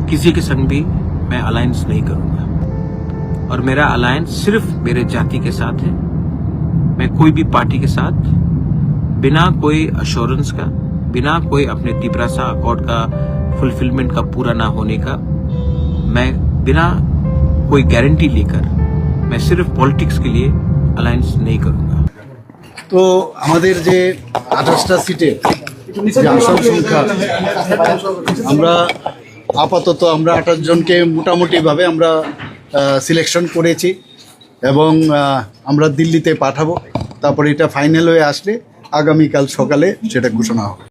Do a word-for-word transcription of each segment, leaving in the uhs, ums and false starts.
किसी के संग भी मैं अलायंस नहीं करूंगा और मेरा अलायंस सिर्फ मेरे जाति के साथ है। मैं कोई भी पार्टी के साथ बिना कोई अश्योरेंस का, बिना कोई अपने तिपरासा अकॉर्ड का फुलफिलमेंट का पूरा ना होने का, मैं बिना कोई गारंटी लेकर मैं सिर्फ पॉलिटिक्स के लिए अलायंस नहीं करूंगा। তো আমাদের যে আঠাশটা সিটের যে আসন সংখ্যা, আমরা আপাতত আমরা আঠাশ জনকে মোটামুটিভাবে আমরা সিলেকশন করেছি এবং আহ, আমরা দিল্লিতে পাঠাবো। তারপরে এটা ফাইনাল হয়ে আসলে আগামীকাল সকালে সেটা ঘোষণা হবে।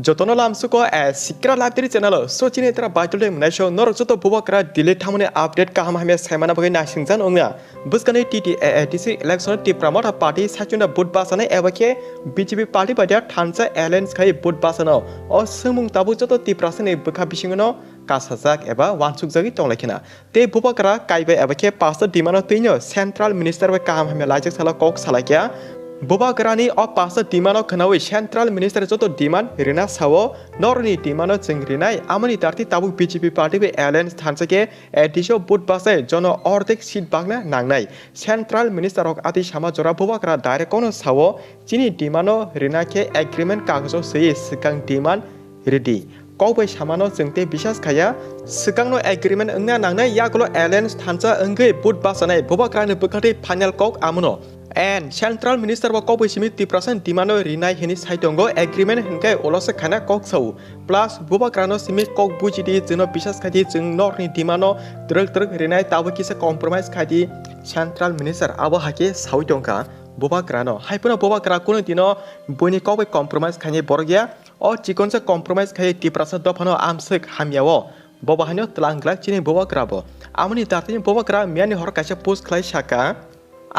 Jotono lamsuko a sikra library channel o so chini tra baitol de mnai so norok joto bubakra delete thamani update kaham hamya saimana bagwi naisingjan ongna. Bwskani T T A A D C election Tipra Motha Party sachuna vote basana eba khe B J P party bai da thansa alliance khai vote basano. O swngmung tabuk joto Tiprasani bwkha bisingono kasajak eba wansukjagwi tonglaikhe na. Tei bubakra kaiba eba khe pasta demand-o twino Central Minister bai kaham hamya laijak salo kok salaikha. Bubakrani o pasta demand-o khwnawi Central Minister joto demand rina sao, norokni demand-o chwng rinai, amoni darti tabuk B J P party bai alliance thansa khe A D C o vote basai jono ordek seat bagna nangnai. Central Minister rok ati sama jora bubakra direct kono sao, chini demand-o rina khe agreement kagojo swiwi swkang demand ridi. Kok bai samano chwng tei bisas khaya. Swkangno agreement wngna nangnai yagulo alliance thansa wngwi vote basanai bubakrani bwkhaktwi final kok amono. And Central Minister bo kok bai simi Tiprasani demand-o rinai hini sai tongo, agreement hinkhe ulo se khaina kok sao. Plus bubakrano simi kok bujidi, chwngno bisas khaidi, chwng norokni demand-o twrwk twrwk rinai, tabuk kisa compromise khaidi. Central Minister abo hakhe saui tongkha bubakrano. Haiphano bubakra kunu dino buini kok bai compromise khainai borok ya. O chikonsa compromise khai Tiprasa dophano amswk hamya o. Bobo haino tlang glak chini bubakra bo. Amoni dartini bubakra miyani hor kaisa post khlai saka.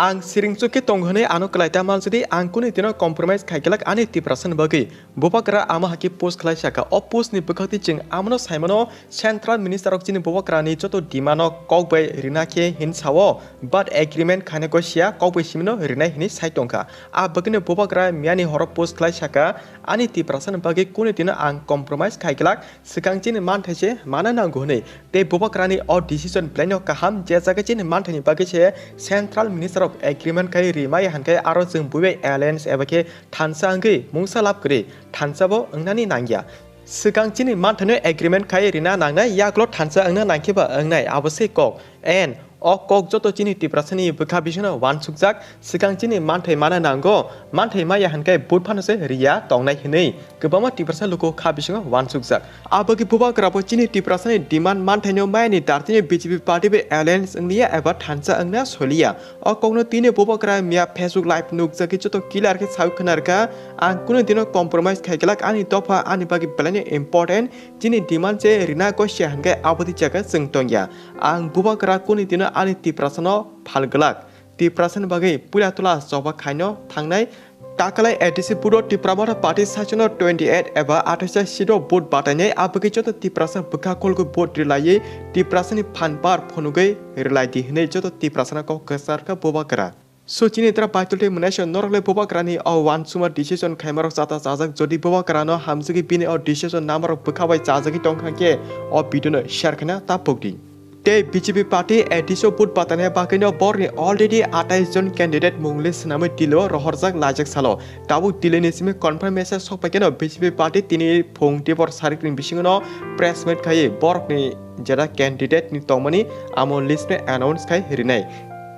Ang siringchuk khe tong hwnwi ano kwlaita mansidi, ang kuni dino compromise khai glak ani Tiprasani bagwi. Bubakra amo hakhe post khlai saka. O post ni bwkhakti chwng amono saimano Central Minister rok chini bubakrani joto demand-o kok bai rina khe hin sao, but agreement khaina gosia kok bai simino rinai hinwi sai tongkha. A bagwino bubakra miyani horo post khlai saka, ani Tiprasani bagwi kuni dino ang compromise khai glak, swkang chini manthai se mana nango hinwi. Tei bubakrani o decision belai no kaham, je jaga chini manthaini bagwi se Central Minister rok agreement khai rimai hankhe aro chwng buibai alliance eba khe thansa wngwi mungsa lab kwrwi thansa bo wngnani nangya. Swkang chini manthaino agreement khai rina nangnai, yaklo thansa wngna nangkhe ba wngnai, abo se kok. And o kok joto chini Tiprasani bwkha bisingo wansukjak, swkang chini manthai mana nango, manthai maya hinkhe vote phano se riya tongnai hinwi kwbangma Tiprasa luku kha bisingo wansukjak. Abagwi bubagra bo chini Tiprasani demand manthaino mayani dartini B J P party bai alliance wngliya eba thansa wngna soliya. O kokno tini bubagra miya Facebook live nukjagwi joto clear khe sawi khwnarkha, ang kunu dino compromise khai glak, ani dopha ani bagwi belaino important, chini demand se rina gosia hinkhe aboni jaga chwng tongya. Ang bubagra kunu dino ani Tiprasano phal glak. Tiprasani bagwi puila tula choba khaino thangnai. Takalai A D C vote-o Tipra Motha Party sachino twenty eight eba athais seat-o vote batainai, abagwi joto Tiprasa bwkha kolgwi vote rwlaiwi Tiprasani phan bar phunugwi rwlaidi hinwi joto Tiprasano kok kwcharkha bubagra. So chini tra baitoltwi mwnaisa norokle bubagrani o wansuma decision khaimarok chata chajak, jodi bubagrano hamjagwi bini o decision namarok bwkha bai chajagwi tongkha khe o video-no share khaina ta pokdi. Tei B J P party A D C o vote batani bagwino borni already atais jon candidate mung list swnamwi Delhi o rohorjak laijak salo. Tabuk Delhi ni simi confirmation sokpaikheno B J P party tini phung tibor sarikni bisingono press meet khaiwi borokni jeta candidate ni tongmani amo list no announce khai rinai.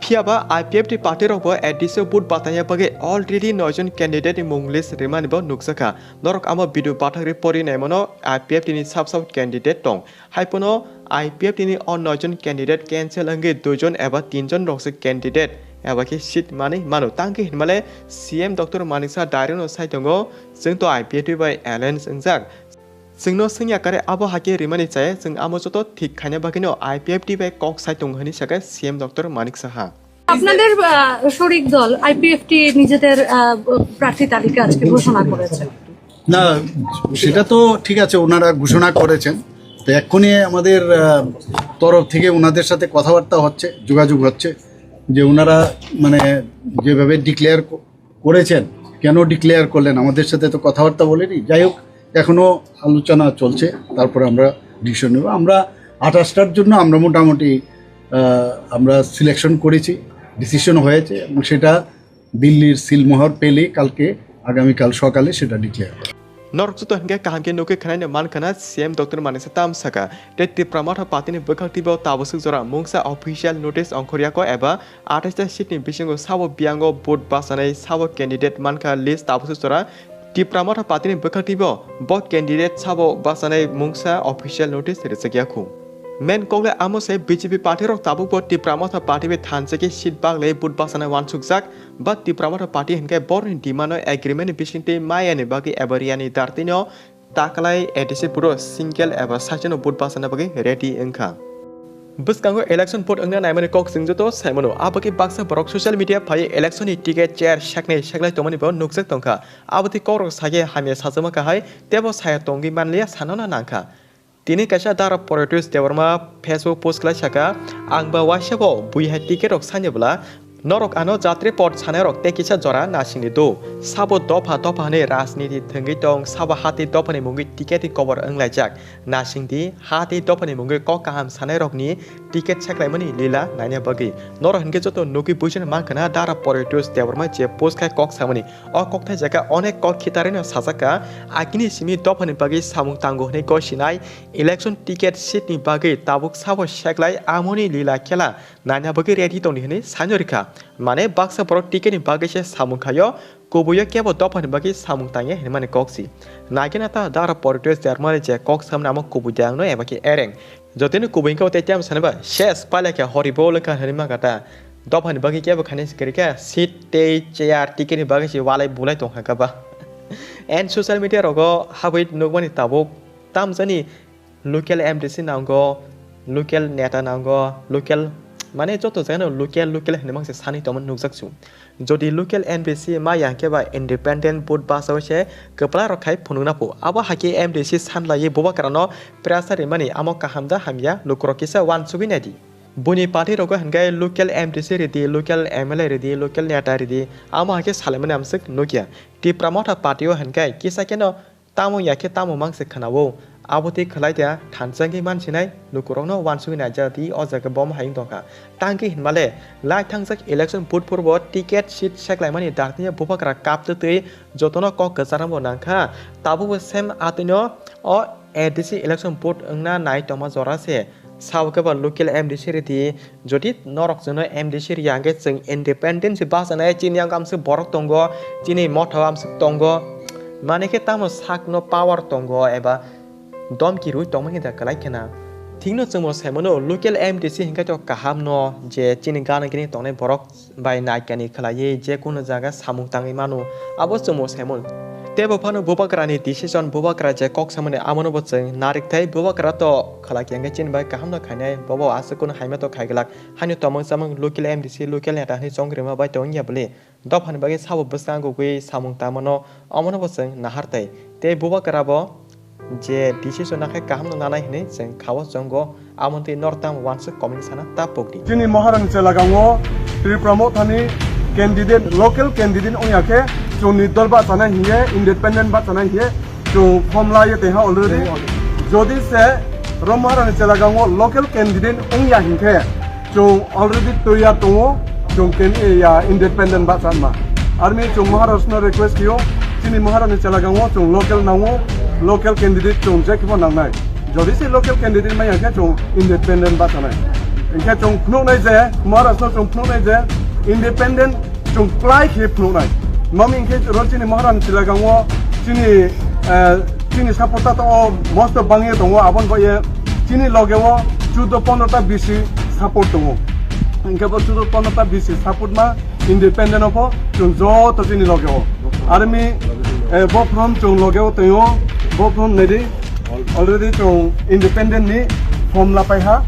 Phiyaba I P F T party rokbo A D C o vote batani bagwi already noi jon candidate ni mung list rimani bo nukjakha. Norok amo video bathakri pori naimano I P F T ni sab sab candidate tong. Haiphano I P F T ni o noi jon candidate cancel wngwi dui jon eba tin jon rokse candidate eba khe seat manwi mano. Tangkhe hinmale C M Doctor Manik Saha direct no sai tongo, "Chwng to I P F T bai alliance wngjak. Chwngno swngya kare abo hakhe rimani chaya, chwng amo joto thik khaina bagwino I P F T bai kok sai tongo," hinwi sakha C M Doctor Manik Saha. আপনাদের আহ, শরিক দল আইপিএফটি নিজেদের আহ, প্রার্থী তালিকা আজকে ঘোষণা করেছে। না, সেটা তো ঠিক আছে, ওনারা ঘোষণা করেছেন। তো এক্ষুনি আমাদের আহ, তরফ থেকে ওনাদের সাথে কথাবার্তা হচ্ছে, যোগাযোগ হচ্ছে, যে ওনারা মানে যেভাবে ডিক্লেয়ার করেছেন, কেন ডিক্লেয়ার করলেন, আমাদের সাথে তো কথাবার্তা বলেনি। যাই হোক, এখনো আলোচনা চলছে, তারপরে আমরা ডিসিশন নেব। আমরা আঠাশটার জন্য আমরা মোটামুটি আহ, আমরা সিলেকশন করেছি, ডিসিশন হয়েছে এবং সেটা দিল্লির সিলমোহর পেলে কালকে, আগামীকাল সকালে সেটা ডিক্লেয়ার হবে। Norok joto hinkhe kaham khe nugwi khwnai no man khwna C M Doctor Manik Saha tamo sakha. Tei Tipra Motha Party ni bwkhak twibo tabuk swk jora mungsa official notice ongkhor yako eba atais ta seat ni bisingo sabo biyango vote bachanai sabo candidate mankha list tabuk swk jora Tipra Motha Party ni bwkhak twibo bo candidate sabo bachanai mungsa official notice rwchak yakhu. Main kok le amo se B J P party rok tabuk bo Tipra Motha Party bai thansa khe seat baglai vote bachanai wansukjak. Ba Tipra Motha Party hinkhe borni demand no agreement ni bisingtwi maya ni bagwi eba riya ni dartwi no taklai A D C puro single eba saichano vote bachana bagwi ready wngkha. Bwskango election vote wngna naimani kok chwng joto saimano, abagwi baksa borok social media phai election ni ticket chair seknai seklai tongmani bo nukjak tongkha. Abotwi kokrok sakhe hamya sajama kahai, tebo saya tongwi manliya sanona nangkha. Tini kaisa Dara Poritosh Debbarma Facebook post khlai saka, "Ang ba waisa bo bui hai ticket rok sanya bwla, norok ano jatri pot sanai rok tei kisa jora nasing di do. Sabo dopha dopha hwnwi rajniti thwngwi tong, sabo hati dopha ni mungwi ticket ni kobor wnglaijak. Nasing di hati dopha ni mungwi kok kaham sanai rok ni ticket seklaimani lila naina bagwi. Norok hinkhe joto nugwi buisano mankha na Dara Poritosh Debbarma je post khai kok samani." O kokthai jaga onek kok khitarino sajak kha, akini simi dophani bagwi samung tango hwnwi gosinai election ticket seat ni bagwi tabuk sabo seklai amoni lila khela naina bagwi ready tongdi hwnwi saino rikha. Mane baksa borok ticket ni bagwi se samung khaio, kubuio kebo dophani bagwi samung tangya hinmani kok si. Naikhe na ta Dara Poritosh Debbarma je kok samani amo kubui de angno eba khe ereng. Jotoni kubui wngkha tei tamo sanai ba, ses, pailakhe horibo lwkha hwnwi mankha ta. Dophani bagwi kebo khainai se kwrwi kha, seat tei chair ticket ni bagwi se walai bulai tongkha kha ba. And social media rogo habwi nukmani tabuk tamjani local M D C nango, local neta nango, local, mane joto jagano local, local hwnwi mangse sanwi tongmani nukjak su. Jodi local M D C maya hwnkhe ba independent vote bachao se kwpla rok khai phunukna pho. Abo hai khe M D C sanlaiwi bubagrano pressure rimani amo kaham da hamya lukurok kisa uansugwi naidi. Buini party rogo hwnkhe local M D C ridi, local M L A ridi, local neta ridi, amo hai khe salaimani amswk nukya. Tipra Motha party o hwnkhe kisa kheno tamo ya khe tamo mang se khwnao. Abo tei khwlai da thansa wngwi man sinai lukurokno uansugwi naijak di o jaga bom hai wng tongkha. Tangki hinmale lai thangjak election vote phuru bo ticket seat seklaimani daktiya bubagra kaptwi twi jotono kok kwcharma bo nangkha. Tabukbo same atwino o A D C election vote wngna nai tongma jora se. Sabo khe ba local M D C ridi, jodi norok chwngno M D C riya hwnkhe chwng independent se bachanai, chini yang amswk borok tongo, chini motha o amswk tongo, mane khe tamo sakno power tongo eba domki rwi tongmani da kwlai khena. Thikno chwngbo saimano local M D C hwnkhe to kaham no je chini gana gini tongnai borok bai naikani khwlaiwi je kono jaga samung tangwi mano, abo chwngbo saimon. Tebo phano bubagrani decision, bubagra je kok samani amono bo chwng narikthai, bubagra to khwlai khe hwnkhe chini bai kaham no khainai, bobo aswk kono haima to khaiglak. Haino tomang chamang local M D C, local neta hinwi chong rwma bai tongya bwle. Dophani bagwi sabo bwskango gwi samung tangmano, omono bo chwng nahar tai. Tei bubagra bo je decision nakhai kaham no nanai hinwi chwng khao chongo, amoni twi nor tamo uansuk comment sana ta pokdi. Chini Maharani Chelagang o Tipra Mothani candidate, local candidate wngya khe chwng nirdol bachanai hiye, independent bachanai hiye chwng form laiye tongha already. Jodi se ro Maharani Chelagang o local candidate wngya hinkhe, chwng already toiyar tongo, chwng ken-, ya, independent bachanma. Army chwng Maharaj no request kio, chini Maharaj ni Chelagang o chwng local nango, local candidate chwng je khibo nangnai. Jodi se local candidate maya khe chwng independent bachanai. Hinkhe chwng phunuknai je, Maharaj no chwng phunuknai je, independent chwng plai khe phunuknai. Mami hinkhe ro chini Maharani Chelagang o chini, eh, chini supporter to o mosto bangye tongo, aboni bagwi chini loge o chudo pondro ta bisi support tongo. Hinkhe bo chudo pondro ta bisi support ma independent o pho chwng joto chini loge o. Army, eh, bo from chwng loge o tongo, bo from nedi already chwng independent ni form lapai ha.